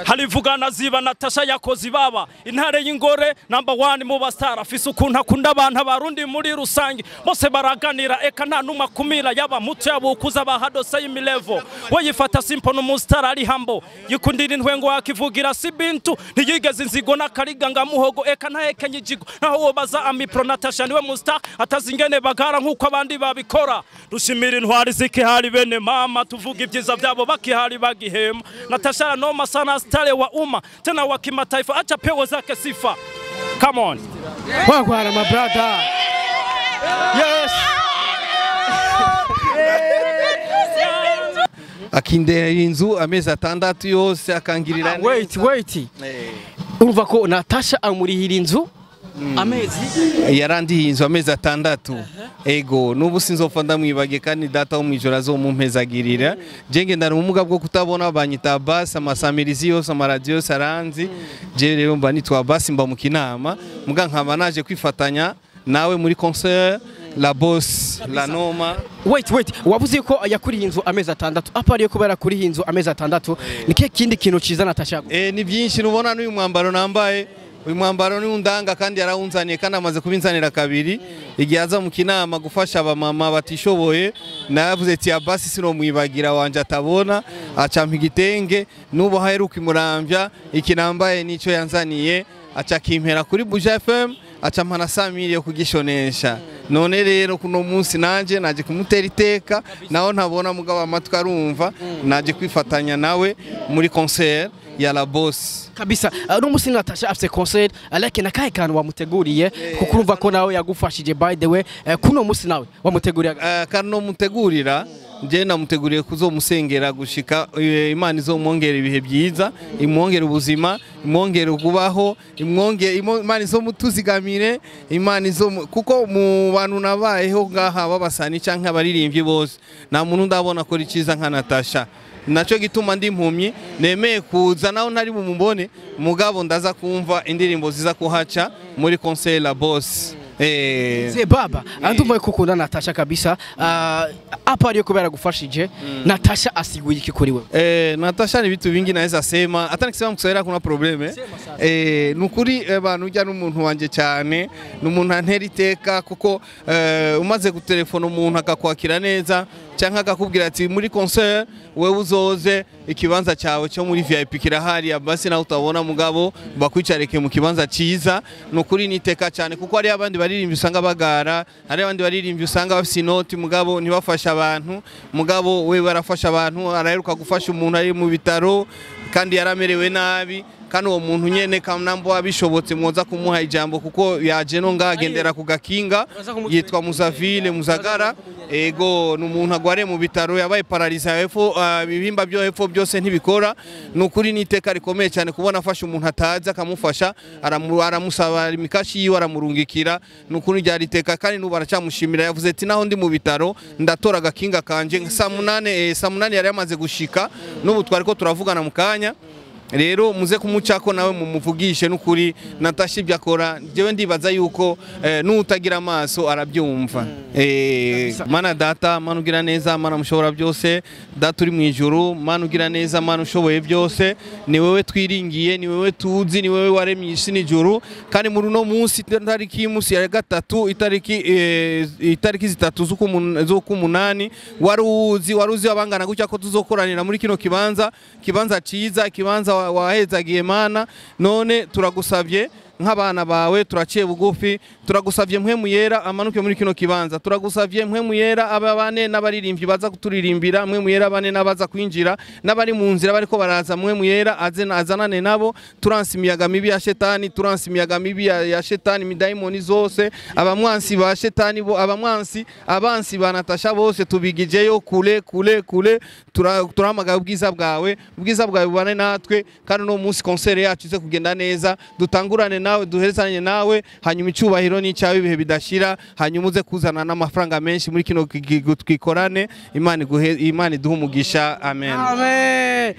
Halivugana ziba Natasha yakoze ibaba intare y'ingore number 1 mu bastar afise ukuntu akunda abantu abarundi muri rusange bose baraganira eka nta numa kumira yaba muto yabukuza bahadose y'imilevo we yifata simple n'umustar ari hambo yikundira intwengo akivugira si bintu ntiyigeze inzigo n'akariga ngamuhogo eka ntahekenye ijigo naho wobaza amipro Natasha niwe mustar atazingene bagara nkuko abandi babikora dushimira intwari zikihari bene mama tuvuga ibyiza byabo bakihari bagihema Natasha noma sana stale wa umma tena wa kimataifa acha pewo zake sifa. Come on. Wagwana my brother. Yes. Akindera inzu amezi atandatu yose akangirira. Wait wait. Urumva ko Natasha amurihira inzu amezi yarandiye inzu amezi atandatu. Ego nubu sinzopfa ndamwibage kandi data wo mwijoro azomumpezagirira. Je ngendana ubumuga bwo kutabona banyita Basi amasamirizi yose amaradio saranzi. Je rero mba nitwa Basi mba mu kinama muga nkaba naje kwifatanya nawe muri concert la boss la noma. Wait wait, wavuze ko yakuriye inzu amezi atandatu apariye ko barakuriye inzu amezi atandatu nike kindi kintu ciza Natasha? Ni byinshi nubona n'uyu mwambaro nambaye. Uyu mwambaro ni undanga kandi yarawunzaniye kandi amaze kubinzanira kabiri igihe aza mu kinama gufasha abamama batishoboye navuze ati Abasi sino mwibagira wanje atabona acampa igitenge nubo haheruka imuramvya ikinambaye nico yanzaniye aca kimpera kuri Buja FM acampa na Samiri yo kugishonesha. None rero kuno munsi nanje naje kumutera iteka naho ntabona mugabo amatwi arumva naje kwifatanya nawe muri concert ya la boss kabisa. No musi Natasha afise concert aleke nakaye kantu wamuteguriye kuko urumva ko nawe yagufashije by the way kuno musi nawe wamuteguriye kano mutegurira nje namuteguriye kuzomusengera gushika Imana izomwongera ibihe byiza imwongera ubuzima imwongera kubaho imwongera Imana izomutuzigamire Imana izo kuko mu bantu nabayeho ngaha babasani canke abaririmbyi bose nta muntu ndabona ko rikiza nka Natasha. Naco gituma ndi impumyi nemeye kuza naho ntari bumumbone mugabo ndaza kumva indirimbo ziza kuhaca muri concert la boss. Ze baba andumva kukunda Natasha kabisa apa ariyo kubera gufashije. Natasha asiguye iki kuri wewe? Natasha ni vitu vingi naweza sema hata nikisema mkuswahili kuna probleme. Nukuri abantu ujya n'umuntu wanje cyane n'umuntu antera iteka kuko umaze gutelefona umuntu akakwakira neza canka akakubwira ati muri concert wewe uzoze ikibanza cyawe cyo muri VIP kirahari abasi nawe utabona mugabo bakwicareke mu kibanza ciza. Nukuri niteka cyane kuko ari abandi baririmbyi usanga bagara hari abandi baririmbyi usanga bafise inoti mugabo ntibafasha abantu mugabo we barafasha abantu araheruka gufasha umuntu ari mu bitaro kandi yaramerewe nabi kandi uwo muntu nyene kamnambo abishobotse mwoza kumuha ijambo kuko yaje no ngagendera ku gakinga yitwa Muzavile Muzagara. Ego numuntu agware mu bitaro yabaye paralysé hepfo ibihimba byo hepfo byose ntibikora. Nukuri niteka rikomeye cyane kubona afasha umuntu ataza akamufasha aramusaba imikashi yiwe aramurungikira. Nukuri ryari iteka kandi nubu aracamushimira yavuze ati naho ndi mu bitaro ndatora gakinga kanje saa 8 yari yamaze gushika nubu twari ko turavugana mu kanya. Rero muze kumucako nawe mumuvugishe nukuri Natasha ibyo akora jewe ndibaza yuko nutagira amaso arabyumva. Mana data mana ugira neza mana mushobora byose data uri mu ijuru mana ugira neza mana ushoboye byose ni wewe twiringiye ni wewe tuzi ni wewe waremye isi n'ijuru kandi muri uno munsi tariki y'umunsi ya gatatu itariki zitatu z'ukumunani waruzi abangana gutya ko tuzokoranira muri kino kibanza ciza kibanza wahezagiye mana. None turagusavye nk'abana bawe turaciye bugufi turagusavye mpwemu yera amanuke muri kino kibanza turagusavye mpwemu yera ababane n'abaririmbyi baza kuturirimbira mpwemu yera abane n'abaza kwinjira n'abari mu nzira bariko baraza mpwemu yera azanane nabo. Turansi imiyaga mibi ya shetani turansi imiyaga mibi ya shetani midayimoni zose abamwansi ba shetani bo abamwansi abansi ba Natasha bose tubigijeyo kule kule kule. Turahamagaye ubwiza bwawe bubane natwe kandi no munsi concert yacu ize kugenda neza dutangurane nawe duherezanye nawe hanyuma icyubahiro n'icyawe ibihe bidashira hanyuma uze kuzana n'amafaranga menshi muri kino twikorane. Imana iduhe umugisha. Amen. Amen.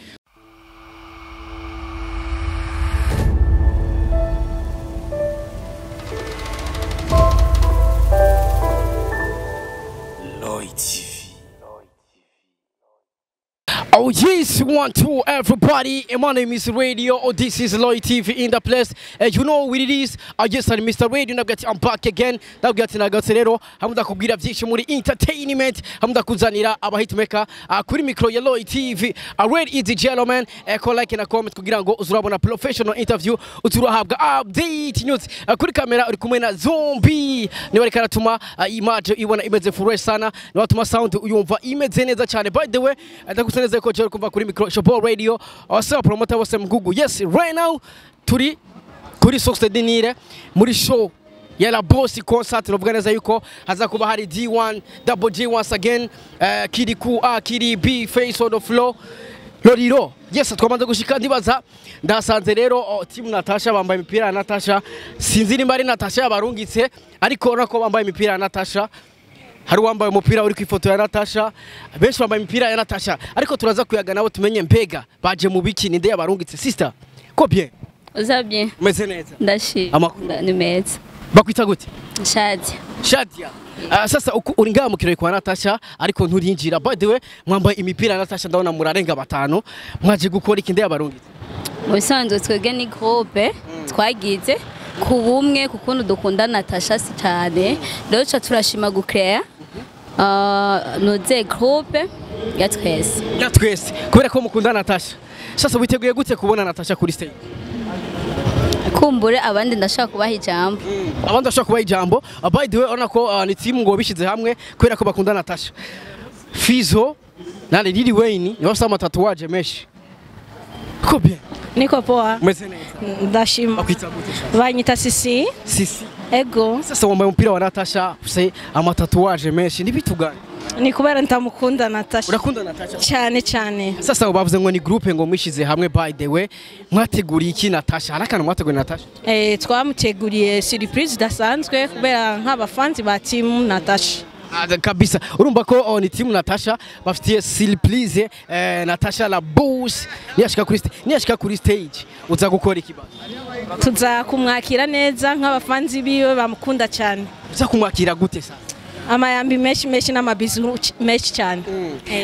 Oh yes. Yes, 1, 2, everybody. My name is Radio. Oh, this is Lloyd TV in the place. You know what it is. I just had Mr. Radio. Ndabwira ati I'm back again. Ndabwira ati nagarutse rero. Hamwe ndakubwira byinshi muri entertainment. Hamwe ndakuzanira aba hitmaker kuri micro ya Lloyd TV. Ready easy gentlemen. Ko like na comment kugira ngo uzurabona professional interview, uzurahabwa update news. Kuri kamera uri kumwe na Zombie. Niwe ariko aratuma image ibona imeze fresh sana. Niwe atuma sound uyumva imeze neza cyane. By the way, ndagusa neza ko je kumva kuri micro Showboy Radio. Abasaba promoter bose mu Google. Yes, right now turi kuri Source du Nil muri show ya La Boss concert. Uravuga neza yuko haza kuba hari D1 Double G once again, Kirikou A, Kiri B, Face on the floor, Loriro. Yes, twamaze gushika, ndibaza ndasanze rero team Natasha bambaye imipira ya Natasha. Sinzi nimba ari Natasha yabarungitse, ariko urabona ko bambaye imipira ya Natasha. Hari uwambaye umupira uri ku ifoto ya Natasha, benshi bambaye imipira ya Natasha, ariko turaza kuyaga nabo tumenye mbega baje mu biki, ninde yabarungitse. Sister, ko bien? Uza bien. Umeze neza? Ndashima. Amakuru? Ni meza. Bakwita gute? Shadia. Shadia. Sasa uku uri ngaha mu kirori kwa Natasha ariko nturinjira. By the way, mwambaye imipira ya Natasha, ndabona murarenga batanu. Mwaje gukora iki? Nde yabarungitse? Mu bisanzwe twebwe ni groupe twagize ku bumwe ku kuntu dukunda Natasha si cyane, rero ca turashima gucrea noze groupe ya twese. Ya twese kubera ko mukunda Natasha. Sasa witeguye gute kubona Natasha kuri stage? Kumbure abandi ndashaka kubaha ijambo. Abandi bashaka kubaha ijambo. By the way, urabona ko ni team ngo bishize hamwe kubera ko bakunda Natasha. Fizo na Lil Wayne nibo bafite amatatouage menshi. Ko bien? Niko poa. Umeze neza? Ndashima. Bakwita gute, Sasa? Banyita Sisi. Sisi. Ego. Sasa wambaye umupira wa Natasha, ufise amatatouage menshi, nibituganye? Ni kubera ntamukunda Natasha. Urakunda Natasha? Cyane cyane. Sasa bavuze ngo ni groupe ngo mwishize hamwe. By the way, mwateguriye iki Natasha? Hari akantu mwateguriye Natasha? Twamuteguriye surprise idasanzwe kubera nk'abafanzi ba team Natasha. Ah, kabisa, urumva ko ni team Natasha bafitiye surprise Natasha la boss. Niyashika kuri stage uza gukora iki basi? Tuza kumwakira neza nk'abafanzi biwe bamukunda cyane. Uza kumwakira gute sasa? Amayambi menshi menshi n'amabizu menshi cyane.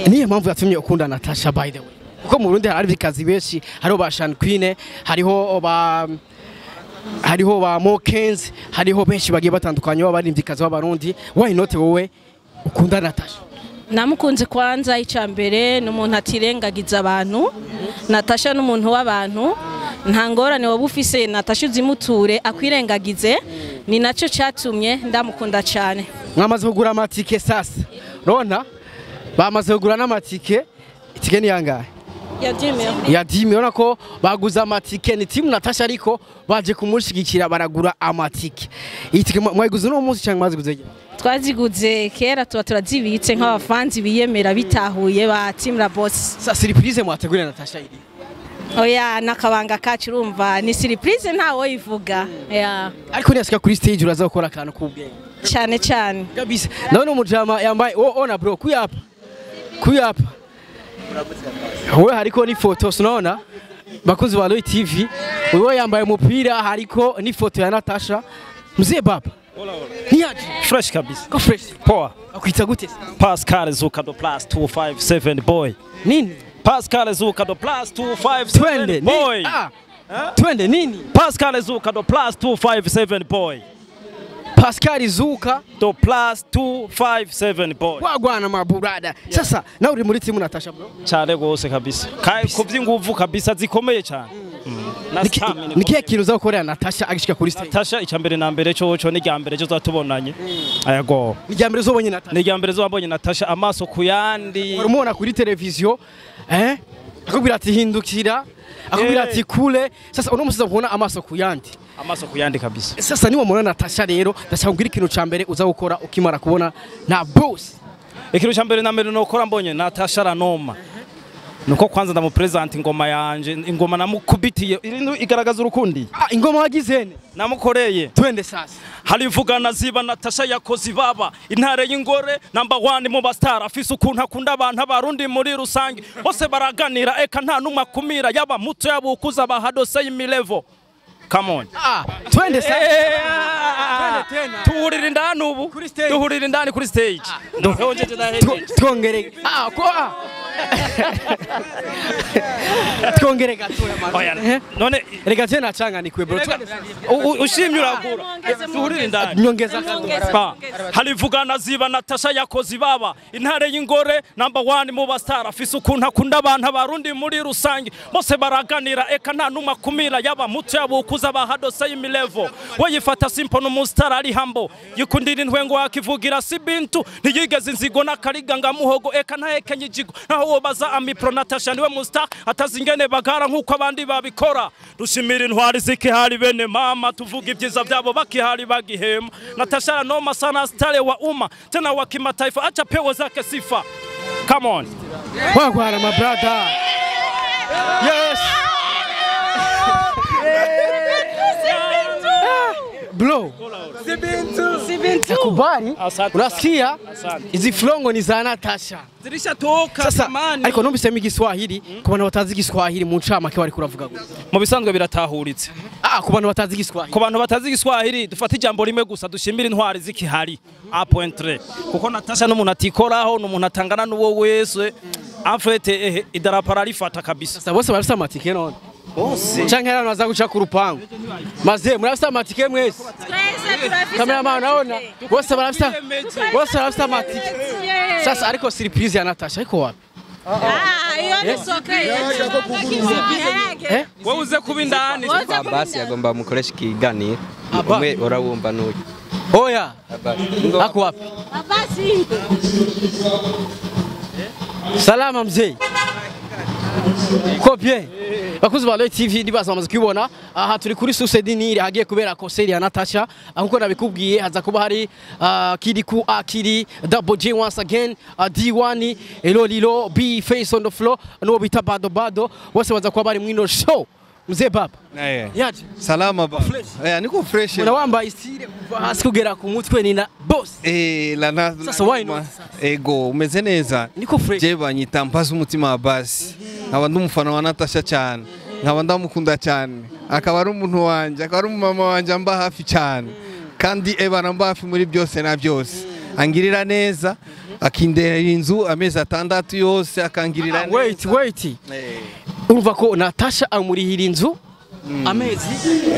Niyo mpamvu yatumye ukunda Natasha, by the way? Kuko mu Burundi hari abikazi benshi, hariho ba Shan Queen, hariho ba Mokens, hariho benshi bagiye batandukanye b'abarimbyikazi b'Abarundi. Why not wowe ukunda Natasha? Namukunze kwanza icya mbere ni umuntu atirengagiza abantu. Natasha ni umuntu w'abantu, nta ngorane waba ufise Natasha uzimuture akwirengagize, ni nacyo cyatumye ndamukunda cyane. Mwamaze kugura amatike? Sasa urabona bamaze kugura n'amatike. Itike ni yangahe? Ya dimi. Urabona ko baguze amatike, ni team Natasha ariko baje kumushigikira, baragura amatike. Iyi tike mwayiguze uno munsi cyangwa mwaziguze ryari? Twaziguze kera, tuba turazibitse nk'abafanzi biyemera bitahuye ba team La Boss. Sa surprise mwategurira Natasha iri? Oya, n'akabanga kacu, urumva ni surprise ntawe yivuga ya. Ariko niyashika kuri stage uraza gukora akantu k'ubwenge? Cyane cyane. Kabisa. Ndabona umujama yambaye ona bro, kuyapa kuyapa wowe hariko n'ifoto. Sinaona bakunzi ba Roy TV, wewe yambaye umupira hariko n'ifoto ya Natasha. Mzee baba, niyaje? Fresh kabisa. Ko fresh. Poa. Akwita gute? Pascal Zuka do plus 257 boy. Nini? Pascal Zuka do plus 257 Twende boy. Ah, twende nini? Pascal Zuka do plus 257 boy. Pascal Zuka Do plus 257 boy. Wagwana maburada. Sasa nawe uri muri timu Natasha, bro? Cyane gose kabisa. Kai kuvyinguvu kabisa zikomeye cyane. Na stamina. Ni kihe kintu uzakorera Natasha agishika kuri stage? Natasha icya mbere na mbere cyo ni irya mbere cyo tubonanye. Ayago. Ni irya mbere uzobonye Natasha? Ni irya mbere zobonye Natasha amaso ku yandi. Urumubona kuri televiziyo, akubwira ati hindukira, akubwira ati kule. Sasa uno musi kubona amaso ku yandi? Amaso ku yandi kabisa. Sasa niwo mubona Natasha rero, ndashaka kugira ikintu ca mbere uza gukora ukimara kubona na boss. Ikintu cya mbere na mbere nokora mbonye Natasha Ranoma, nuko kwanza ndamupresent ingoma yanje, ingoma namukubitiye irindu igaragaza urukundi. Ah, ingoma wagize ne? Namukoreye. Twende sasa. Harivugana ziba Natasha yakoze ibaba, intare y'ingore, number one mu bastar, afise ukuntu akunda abantu Abarundi muri rusange bose baraganira, eka nta numwe akumira, yaba muto yaba ukuza bahadose y'imilevo. Come on. Ah, twende sasa. Twende tena. Tuhurira indani ubu. Kuri stage. Duhurira indani kuri stage. Ndongeje ndahejeje. Twongere. Ah, ko ah. Twongere gatoya Oya, man. none Reka je nacanganikiwe bro. Ushimye uragura. Duhurire indani. Nyongeza gatoya. Ba, harivugana ziba Natasha yakoze ibaba intare y'ingore number one mu bastar afise ukuntu akunda abantu abarundi muri rusange bose baraganira eka nta numwe akumira yaba muto yaba ukuza abahado same level we yifata simple n'umustar ari humble yikundira intwengo akivugira si bintu ntiyigeze inzigo n'akariga nga muhogo eka ntahekenye ijigo naho wobaza amipro Natasha niwe mustar atazi ingene bagara nk'uko abandi babikora dushimira intwari zikihari bene mama tuvuga ibyiza byabo bakihari bagihema Natasha anoma sana stare wa umma tena wa kimataifa acha pewo zake sifa. Come on. Wagwana my brother. Yes. Bro. Nakubali. Asante. Unasikia? Asante. Hizi flongo ni za Natasha. Zilishatoka Sasa zamani. ariko numvise Igiswahili ku bantu batazi Igiswahili mu ncamake wari kuravuga gute? Mu bisanzwe biratahuritse. Ah, ku bantu batazi Igiswahili. Ku bantu batazi Igiswahili dufata ijambo rimwe gusa dushimira intwari zikihari. A point 3. Kuko Natasha n'umuntu atikoraho n'umuntu atangana n'uwo wese. En fait idarapo ararifata kabisa. Sasa bose barafise amatike none. Bose. Canke hari abantu baza guca ku rupangu. Maze murafise amatike mwese. Cameraman naona bose barafise amatike. Sasa ariko surprise ya Natasha iko wapi? Ah, iyo ni soka Eh? Wowe uze kuba indani. Abasi agomba mukoresha ikiganiro Aba. umwe urabumva n'uyu Oya, Abasi ako wapi? Salama mzee. Ko bien. Bakuzi ba Royal TV ndibaza bamaze kubibona aha turi kuri Source du Nil hagiye kubera concert ya Natasha nkuko nabikubwiye haza kuba hari Kirikou Akili Double J once again D1 Elo Lilo B Face on the floor n'uwo bita Bado Bado bose baza kuba bari mwino show. Mzee baba. Yaje. Salama baba. Niko fresh. Una wambaye style kuva hasi kugera ku mutwe ni na boss. La na Sasa why not? Ego umeze neza. Niko fresh. Je banyita mpaza umutima wa basi. Nkaba ndi umufana wa Natasha cyane. Nkaba ndamukunda cyane. Akaba ari umuntu wanje, akaba ari umumama wanje amba hafi cyane. Kandi ebana mba hafi muri byose na byose. Angirira neza, akindera inzu amezi 6 yose akangirira neza. Wait, wait. Urumva ko Natasha amurihira inzu amezi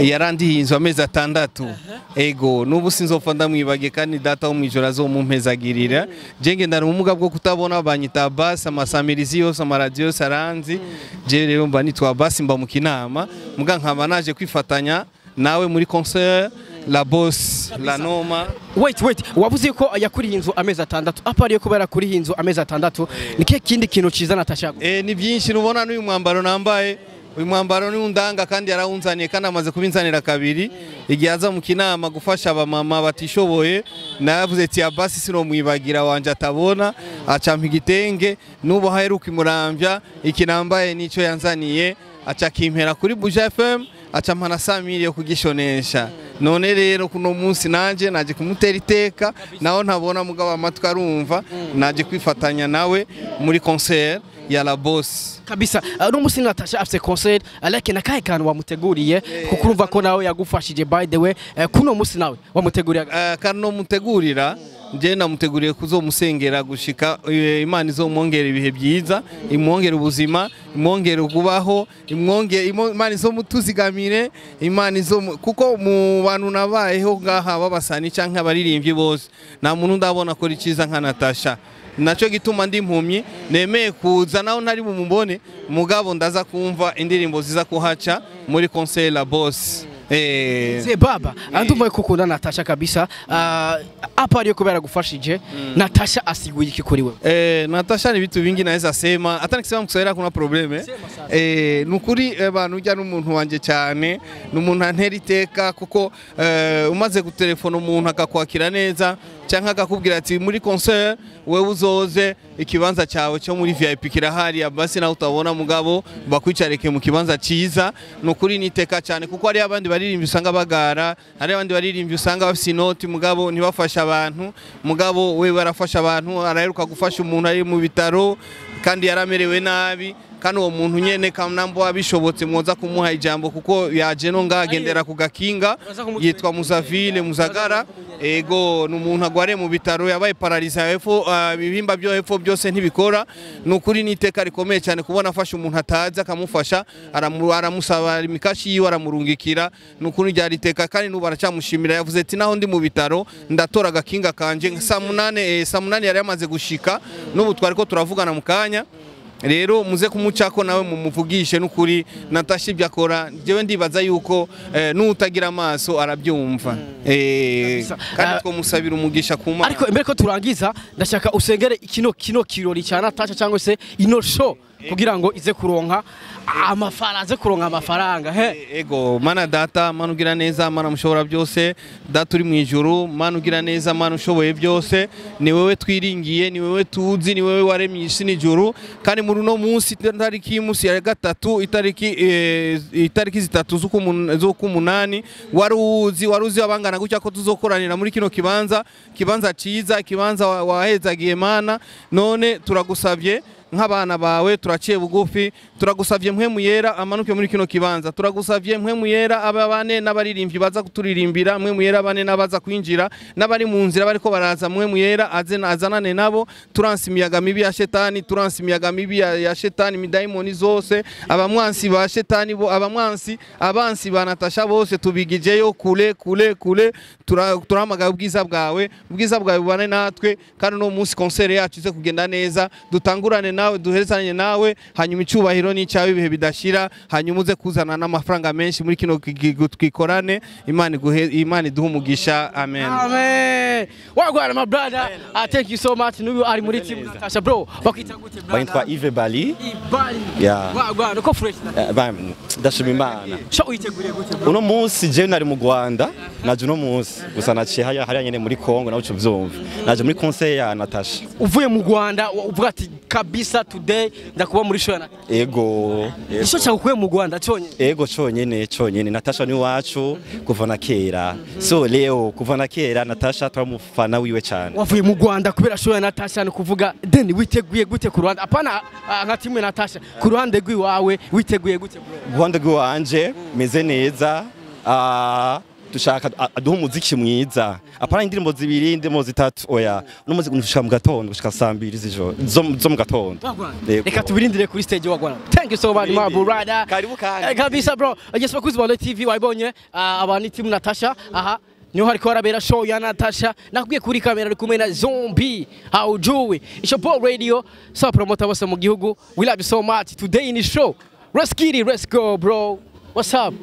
yarandiye inzu amezi 6. Ego nubu sinzopfa ndamwibage kandi data wo mwijoro azomumpezagirira. Je ngendana ubumuga bwo kutabona banyita Abbas, amasamirizi yose amaradiyo yose aranzi. Je rero mba nitwa Abbas mba mu Kinama muga nkaba naje kwifatanya nawe muri concert la boss la noma. Wait, wait. Wavuze ko yakuriye inzu amezi 6. Apa ariyo kuba yarakuriye inzu amezi 6. Ni kihe kindi kintu ciza Natasha? Ni byinshi nubona n'uyu mwambaro nambaye. Uyu mwambaro ni undanga kandi yarawunzaniye kandi amaze kubinzanira kabiri. Igihe aza mu Kinama gufasha abamama batishoboye navuze ati Abbas sinomwibagira wanje atabona acampa igitenge nubu haheruka imuramvya ikinambaye nico yanzaniye aca kimpera kuri Buja FM acampa na Samiri yo kugishonesha. None rero kuno munsi nanje naje kumutera iteka naho ntabona mugabo amatwi arumva naje kwifatanya nawe muri concert ya la boss. Kabisa. No musi Natasha afise concert aleke na kahe kantu wamuteguriye kuko urumva ko nawe yagufashije by the way kuno musi nawe wamuteguriye kano mutegurira nje namuteguriye kuzomusengera gushika Imana izomwongera ibihe byiza imwongera ubuzima imwongera kubaho imwongera Imana izomutuzigamire Imana izo kuko mu bantu nabayeho ngaha babasani canke abaririmbyi bose nta muntu ndabona ko rikiza nka Natasha. Naco gituma ndi impumyi nemeye kuza naho ntari bumubone mugabo ndaza kumva indirimbo ziza kuhaca muri concert la boss. Mzee baba, andumva ko ukunda Natasha kabisa. Apa ariyo kuba yaragufashije. Natasha asiguye iki kuri wewe? Natasha ni vitu vingi naweza sema hata nikisema mkuswahili hakuna probleme. Nukuri abantu ujya n'umuntu wanje cyane n'umuntu antera iteka kuko umaze gutelefona umuntu akakwakira neza canke akakubwira ati muri concert wewe uzoze ikibanza cyawe cyo muri VIP kirahari basi nawe utabona mugabo bakwicareke mu kibanza ciza. Nukuri niteka cyane kuko hari abandi baririmbyi usanga bagara, hari abandi baririmbyi usanga bafise inoti mugabo ntibafasha abantu, mugabo we barafasha abantu. Araheruka gufasha umuntu ari mu bitaro kandi yaramerewe nabi Kandi uwo muntu nyene kanambo abishobotse mwoza kumuha ijambo kuko yaje no ngagendera ku gakinga, yitwa Muzavile Muzagara. Ego, ni umuntu agware mu bitaro, yabaye paralysé hepfo, ibihimba byo hepfo byose ntibikora. Ni ukuri n'iteka rikomeye cyane kubona afasha umuntu atazi, akamufasha, aramusaba imikashi yiwe, aramurungikira. Ni ukuri ryari iteka, kandi n'ubu aracyamushimira. Yavuze ati naho ndi mu bitaro ndatora agakinga kanje saa 8. Saa 8 yari yamaze gushika, n'ubu twari ko turavugana mu kanya. Rero muze kumucako nawe mumuvugishe. N'ukuri Natasha ibyo akora, jewe ndibaza yuko n'utagira amaso arabyumva. Kandi twomusabira umugisha ku Mana. Ariko imbere ko turangiza, ndashaka usengere kino kirori cya Natasha cyangwa se ino show kugira ngo ize kuronka amafaranga, aze kuronka amafaranga he. Ego, Mana data, Mana ugira neza, Mana mushobora byose, data uri mu ijuru, Mana ugira neza, Mana ushoboye byose, ni wewe twiringiye, ni wewe tuzi, ni wewe waremye isi n'ijuru. Kandi muri uno munsi, itariki y'umunsi ya gatatu, itariki 3 z'ukumunani, wari uzi abangana gutya ko tuzokoranira muri kino kibanza, kibanza ciza, ikibanza wahezagiye Mana. None turagusabye nk'abana bawe, turaciye bugufi, turagusavye Mpwemu Yera amanuke muri kino kibanza. Turagusavye Mpwemu Yera aba bane n'abaririmbyi baza kuturirimbira, Mpwemu Yera bane n'abaza kwinjira n'abari mu nzira bariko baraza, Mpwemu Yera aze azanane nabo. Turansi imiyaga mibi ya shetani, turansi imiyaga mibi ya shetani, midayimoni zose, abamwansi ba shetani bo, abamwansi, abansi ba Natasha bose tubigijeyo kure kure kure. Turahamagaye ubwiza bwawe, ubwiza bwawe bubane natwe. Kandi uno munsi concert yacu ize kugenda neza, dutangurane nawe, duherezanye nawe, hanyuma icyubahiro n'icyawe ibihe bidashira. Hanyuma uze kuzana n'amafaranga menshi muri kino twikorane. Imana iguhe, Imana iduhe umugisha, amen. Amen. Wagwan my brother. Thank you so much. Nuyu ari muri team Natasha. Bro, bakwita gute, brother? Bayitwa Yves Bali. Bali. Yeah. Wagwan, uko fresh na. Ndashima Imana. Show uyiteguriye gute, bro? Uno munsi jewe nari mu Rwanda, naje uno munsi gusa naciye hariya nyene muri Congo, nawe uca uvyumva. Naje muri concert ya Natasha. Uvuye mu Rwanda uvuga ati kabisa today ndakuba muri show ya Natasha. Ego. Ico cyagukuye mu Rwanda cyonyine? Ego, conyene conyene. Natasha ni wacu kuva na kera. So leo kuva na kera Natasha twamufana wiwe cyane. Wavuye mu Rwanda kubera show ya Natasha, ni kuvuga then witeguye gute ku ruhande, apana nka timu ya Natasha, ku ruhande rw'iwawe witeguye gute, bro? Ruhande rw'iwanje meze neza. Dushaka aduha umuziki mwiza, apana indirimbo zibiri, indirimbo zitatu, oya, uno muziki gushika mu gatondo, gushika saa 2 z'ijoro zo mu gatondo. Yego. Reka tubirindire kuri stage. Wagwan, thank you so much, my brother. Karibu kandi. Kabisa bro. Yes, bakuzi ba TV wabonye aba ni team Natasha. Aha niho hariko harabera show ya Natasha. Nakubwiye kuri kamera ari kumwe na Zombie haujui. It's boy radio sa promoter bose mu gihugu. We love you so much. Today in the show, let's get it, let's go, bro. What's up?